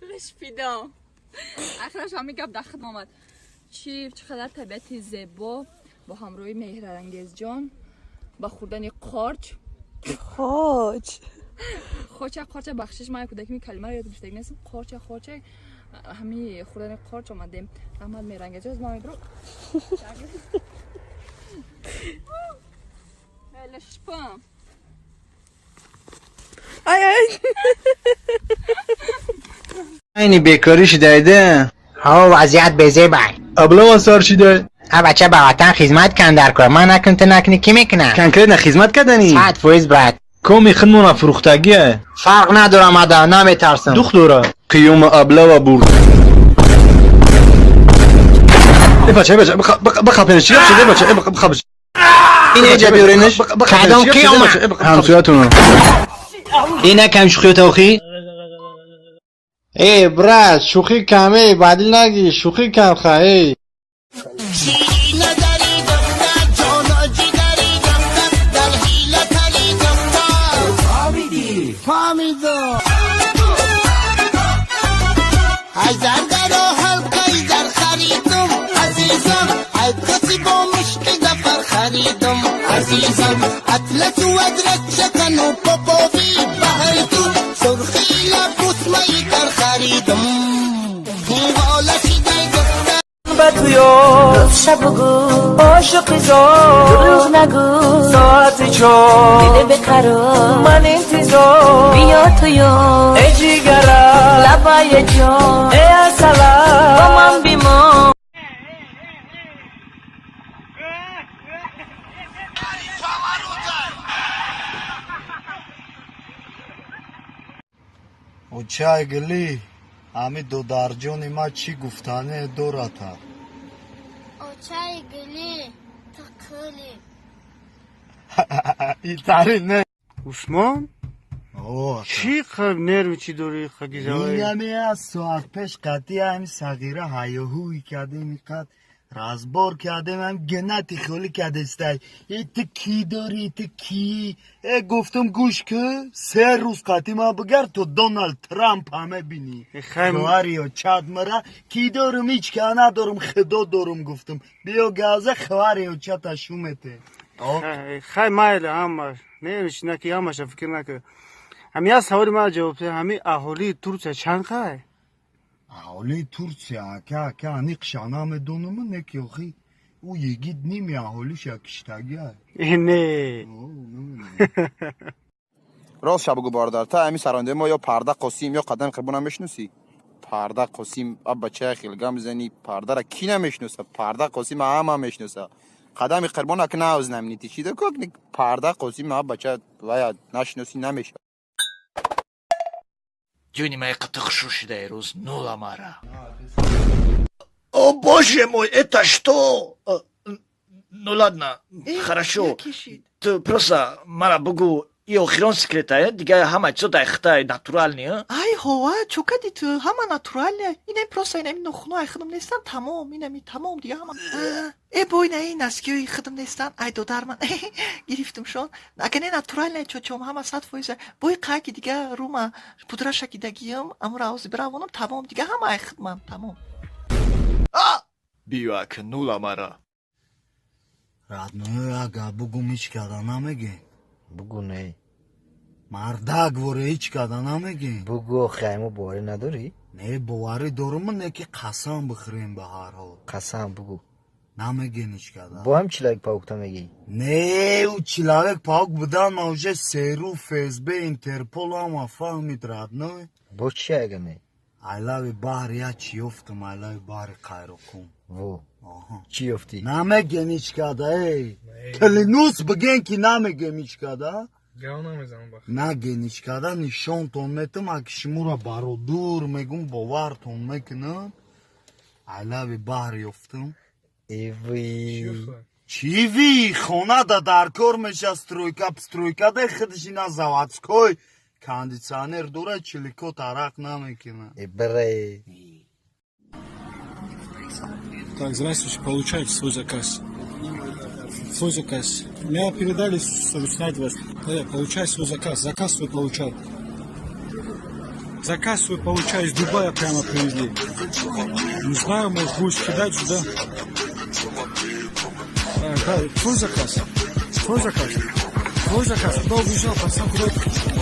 Лишпидам. Ахираш ҳамин гап дар худам омад. Чӣ чӣ қадар табиати зебо бо ҳамроҳи Меҳрангезҷон ба хӯрдани қорч. Хоч. Хоча, қорча, бахшиш, ман кӯдаки калимаро ёд гирифтагӣ нестам. Қорча, хоча, ҳами хӯрдани қорч омадем. Раҳмат, Меҳрангезҷон, ман мебирам. Лишпам. Ай ай. اینی بیکاری شده. ها، وضعیت بزه بای. ابلا سر شده. ها بچه، به وطن خدمت کن در کار. من نکن، تو نکنی، کی میکنه؟ Конкретно خدمت کردنی. 100% брат. коми خدمون فروختگیه. فرق ندارم، ادا نمیترسم. دوخ داره قیوم ابلا و برد. ای بچه، ای بچه، بخپنش. چی شده بچه؟ بخپنش. این اینجا بیارینش. کدام قیامه؟ همسایتون. اینه کم شوخی توخی. ای брат، شوخی کمه، بدل نگی، شوخی کم خواهی. نداری دختر جان، جگری دختر، در حیله تری دختر، فهمیدی؟ فهمیدم. ای زرگر و حلقه در خریدم عزیزم، ای کسی با مشک دفر خریدم عزیزم، اطلس و ادرک شکن و پاپاوی بهر تو، سرخی لبوس می در خریدم، والا شیده دختر. راستش بگو، عاشقی زار، دروغ نگو، ساعت 4 دل بقرار، من انتظار، بیا تویا، ای جیگرم، لبای جان، ای اصلا با من بیمار. Очай гили, ҳами додарҷони ман чӣ гуфтане дората? Очай гили, тақили. Итари не. Усмон? О. Чӣ нерви чӣ дорӣ хагизавай? Инами аз соат пеш қатъи ҳами сағира ҳаёҳӯй кардем, иқад разбор кардем, ҳам генати холӣ кардестай. И ту кӣ дорӣ, ту кӣ? Э, гуфтам, гӯш ки, 3 рӯз қатъи ман бигард, то Доналд Трамп ҳама бинӣ. Хвариё чад мара кӣ дорум, ҳеҷ ка надорум, худо дорум, гуфтам. Биё газа, хвариё чата шумете. Хай, майли, ҳамаш нерви чӣ наки, ҳамаша фикр накун. Ҳами як саволи ман ҷавоб де: ҳами аҳолии Турсия чанд қай? Аҳолии Турсия, ака, ака, аниқша намедонам, не ки охи ӯ йигит ними аҳолиша киштагиа. Не. Рост ша бугу, бародар, та ҳами сарондаи мо ё Парда Қосим ё Қадами Қурбона мешиносӣ? Парда Қосим, а бачая хелгам зани, Пардара кӣ намешиноса? Парда Қосим ҳама мешиноса. Қадами Қурбона ки навзнамнити чида ко, Парда Қосим, а бача вая нашиносӣ намеша. Ҷони май, қитиқ шу шуда рӯз нула мара. О боже мой, это что? Ну ладно, хорошо. Ту просто мара бугу, и охирон секретая, дига ҳама чизо дар хитай натуральный, а? Ай ҳова, чо кади ту? Ҳама натуральный. Инами просто инами нохуно ай худам нестан, тамом, инами тамом, дига ҳама. Э, бо ина ин носкиҳои худам нестан, ай додарман гирифтумшон. Ака не, натуральный, чочом, ҳама 100%. Бои қайки дига рума пудраша кидагиям, амура ози биравонам, тамом, дига ҳама ай худман, тамом. Биё, ака, нула мара. Родной, ага бугум, ҳеҷ када намегем. Бугу, не. Мардак воре, ҳеҷ када намегем. Бугу, охи, мо боварӣ надорӣ? Не, боварӣ дорум, не ки қасам бихӯрем ба ҳар ҳол. Қасам бугу. Намегем ҳеҷ када. Бо ҳам Человек Паук-та мегӣ? Не, ӯ Человек Паук будан ма уже ЦРУ, ФСБ, Интерпол ҳама фаҳмид, родной. Бо чи ага не? Айлави баҳр як чӣ ёфтам, айлави баҳри Қайроқум. Во, чӣ ёфтӣ? Намегем ҳеҷ када, эй, клянусь, биген ки намегем ҳеҷ када. Наген ҳеҷ када, нишонтон метам, аки шуморо бародур мегум, бовартон мекунам. Айлави баҳр ёфтам. Эви. Чӣ ви? Хонада дар кор меша, стройка стройка да худаш ина заводской кондитсионер дора, чилико тарақ намекунад. Бре. Так, здравствуйте, получайте свой заказ. Свой заказ. Меня передали, чтобы снять вас. Да, получай свой заказ. Заказ свой получай. Заказ свой получаю, из Дубая прямо привезли. Не знаю, может, будешь кидать сюда. Да, твой заказ. Твой заказ. Твой заказ. Куда убежал, пацан, куда?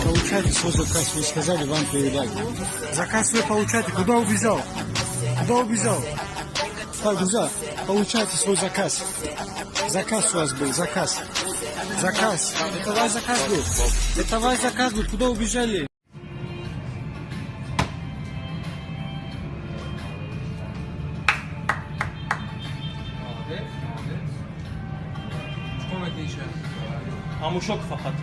Получайте свой заказ. Вы сказали, вам передать. Заказ свой получайте. Куда убежал? Куда убежал? Так, друзья, получайте свой заказ. Заказ у вас был, заказ. Заказ. Это ваш заказ был. Это ваш заказ был. Куда убежали? Амушок фақат.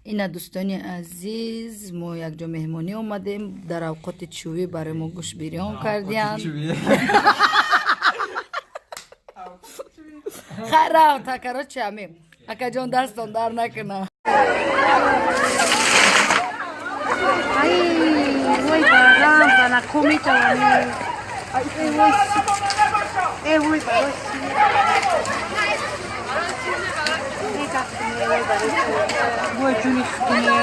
Ина дӯстони азиз, мо якҷо меҳмонӣ омадем. Дар авқоти чӯвӣ барои мо гӯшбирён кардиянд. Хайр, рафт, короче, ами акаҷон, дастон дар накуна. Ай, вой барам, банаку метавонӣ. Эй, вой, барои вой ҷуни худуне.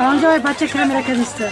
Онҷо бача камера кадиста.